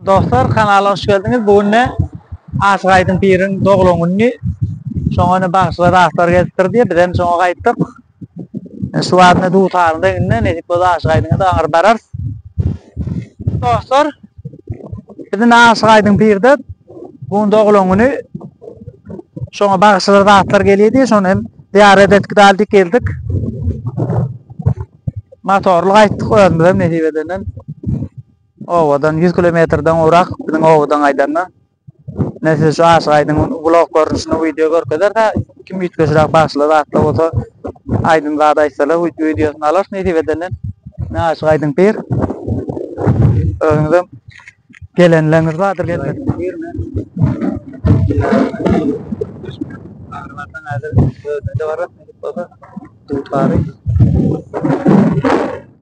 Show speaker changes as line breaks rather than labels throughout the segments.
Dostlar kanala hoş geldiňiz. Bu gün ne Aşyk Aýdyň piriň doglan günü. Şoňa ne bagşylar zatlar gelipdir diýip biz hem şoňa gaýtdyk. Şu wagt ne dutaryň deňinde nesip bolsa Aşyk Aýdyňa da aňyr bararys. Dostlar biz indi Aşyk Aýdyň pirde bu gün doglan günü. Şoňa bagşylar zatlar gelýär diýip şony hem ziýaret etdik daldik geldik. Motorly gaýtdyk özümiz hem nesip edenden. Obadan 100 kilometrden gowrak biziň obadan gaýdanda. Men size şu Aşyk Aýdyň vlog görnüşinde wideo görkezer-de, kim üýtgeşiräk bagşylar zatlar bolsa aýdym zat aýtsalar wideosyny alarys nesip edenden. Ne Aşyk Aýdyň pir. Özüňizem gelenleriňiz bardyr gelmedik.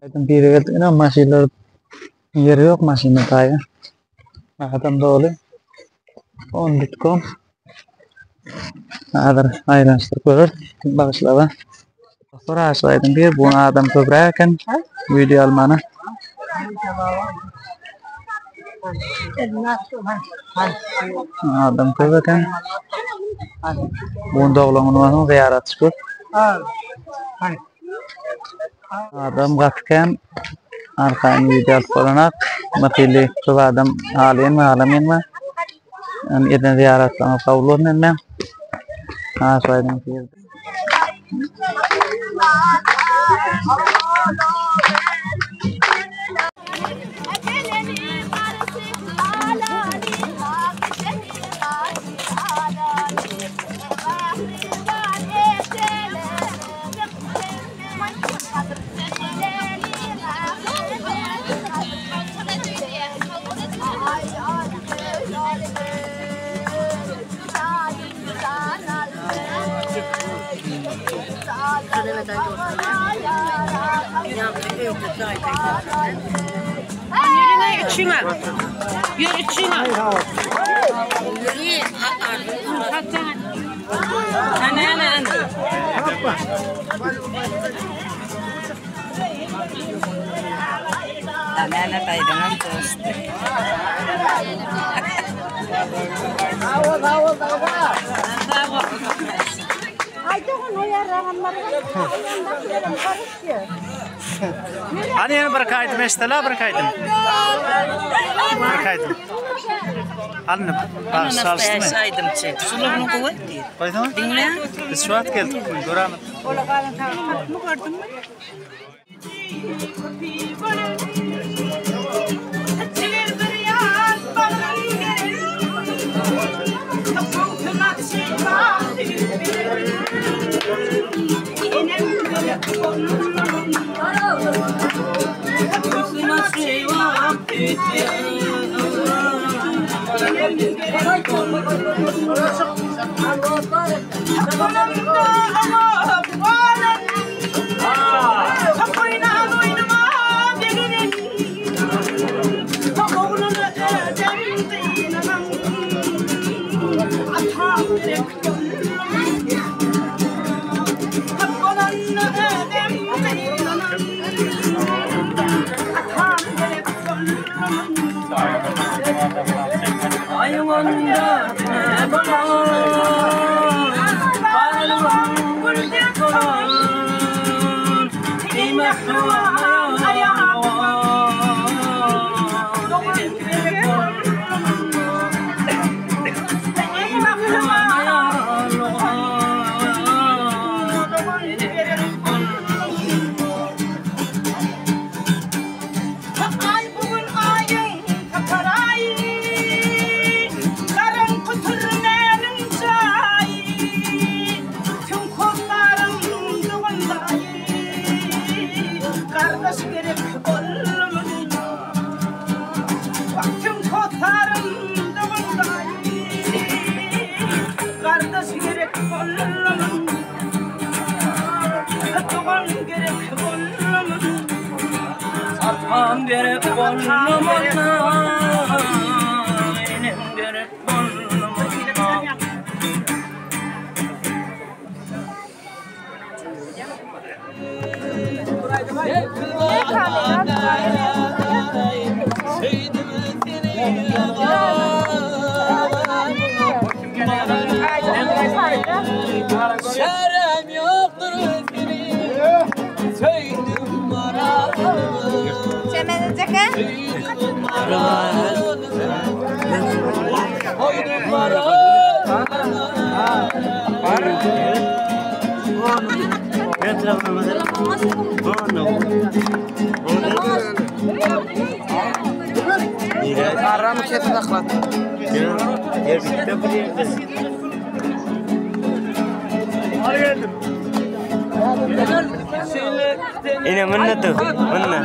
Aýdyň pire geldik. Ine maşynlar Ýeri ýok maşynda taýa. Adam doly. On bitkom. Häzir aýlanyşdyryp görer. Bagyşlaba. Dostlar aşyk bir bu adam köpräk eken. Video almana. Adam köp eken. Bu doglan günü bolsun zyýaratçy köp. Adam gaty kän. Arkaýyn wideo alyp bolanak. Matyly köp adam halaýanmy halamaýanmy. Hem eden zyýaratlaryňyz kabul bolsun hemmäň. Aşyk aýdyň.
Ýörüň içiňe. Ýör içiňe. Ana daýzaňam dosty.
Hany ýene bir aýdym eşiteli bir aýdym. Bir aýdym. Alny bagyş çalyşdymy?
Aýdymçy. Şunuň gowy diýip.
Goýsana.
Diňle.
Biz şu wagt geldik. Göramiz.
Atam gerek bolmana, enem gerek bolmana. Söýdüm seni.
Çärem ýokdur seni Söýdüm maralymy Söýdüm maralymy Goýdum maralymy
Ine munda dur, munda.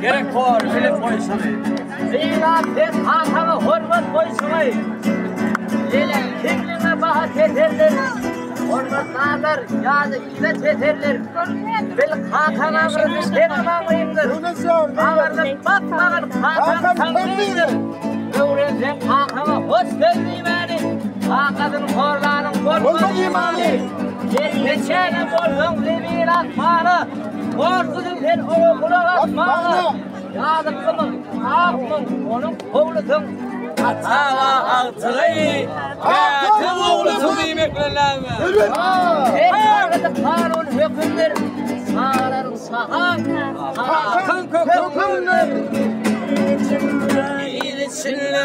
Gerek bor, bilip goýşuny. Zira sen kakaňa hormat goýşuňy. Ýene keňliňe baha keserler. Hormatlarlar ýa-da yza çeserler. Bil kakaň aňrysy seniň aňryňdyr. Aňryny basmagyn kakaň taňrydyr. Öwrenseň kakaňa hoş söz diýmäni, kakasyny horlanyň bolmaz imany. Sen neçänem bolsaň zemin asmana, Borçlusyň sen oňa gulak asmaga. Ýazyklymyň, akmyň, onuň howlusyň. Ata agtygy, kätiň oglusyň diýmek bilen näme? Her barada kanun hökümdir. Çagalaryň şahaň, kakaň köküňdir. Il içinde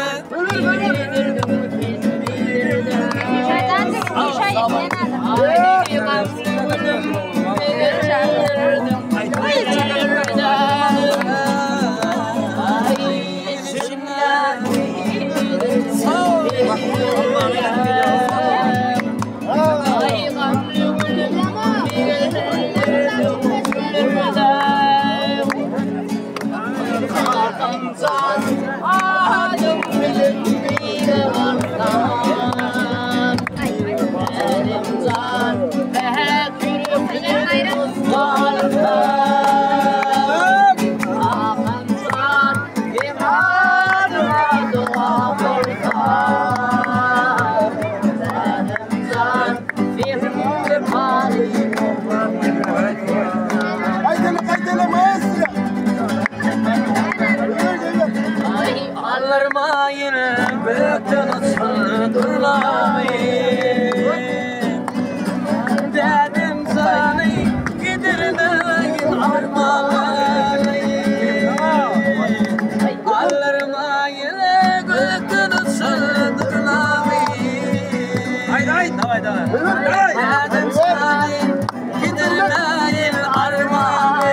Allarmayın gökten uçurdurlamayın Dedim sana gidirmeyin armağanı Allarmayın gökten uçurdurlamayın Haydi haydi haydi Dedim sana gidirmeyin armağanı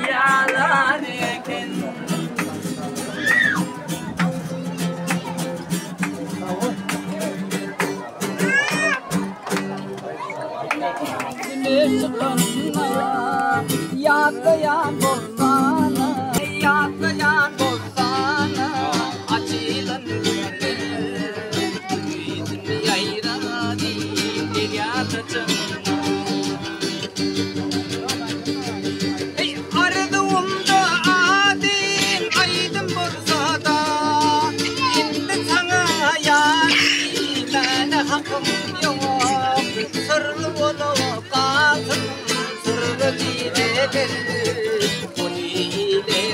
Yalan eken.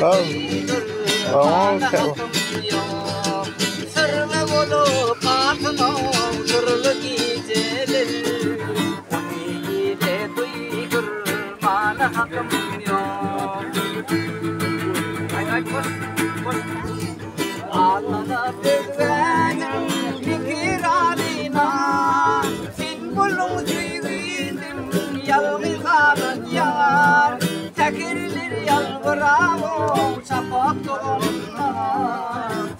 duýdurmana hakym ýok. Syrly bolup atynow syrly gijeler, Ony ile duýdurmana hakym ýok. Allana özgäniň mekir alyna, Sen bolduň söýgidim ýalňyz galan ýar. Säherler ýalbyraw şapak doganda,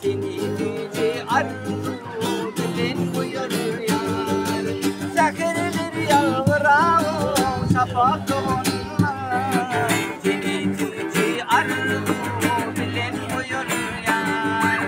Seni süýji arzuw bilen goýar ýar. Säherler ýalbyraw şapak doganda, Seni süýji arzuw bilen goýar ýar.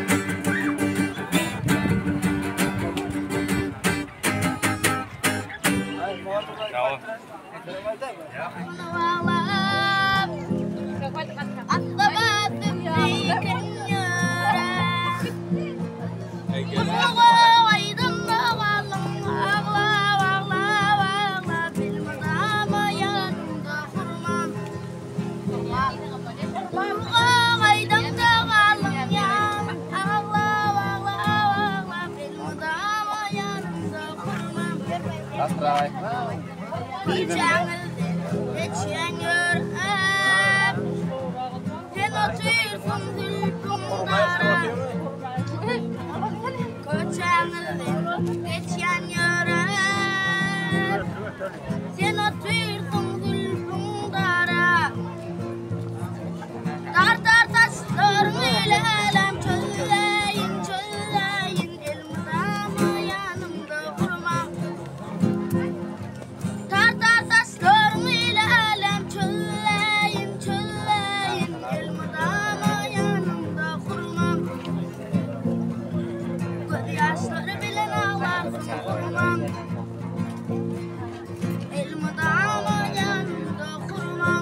Sen otyrsyň zülpüň dara. Dar-dar saçlaryň ile älem çözläýin, çözläýin, Elmydama ýanymda gurma. Dar-dar saçlaryň ile älem çözläýin, çözläýin, Elmydama ýanymda gurma. Gözýaşlary bilen aglarsyň gurma. Elmydama ýanymda gurma.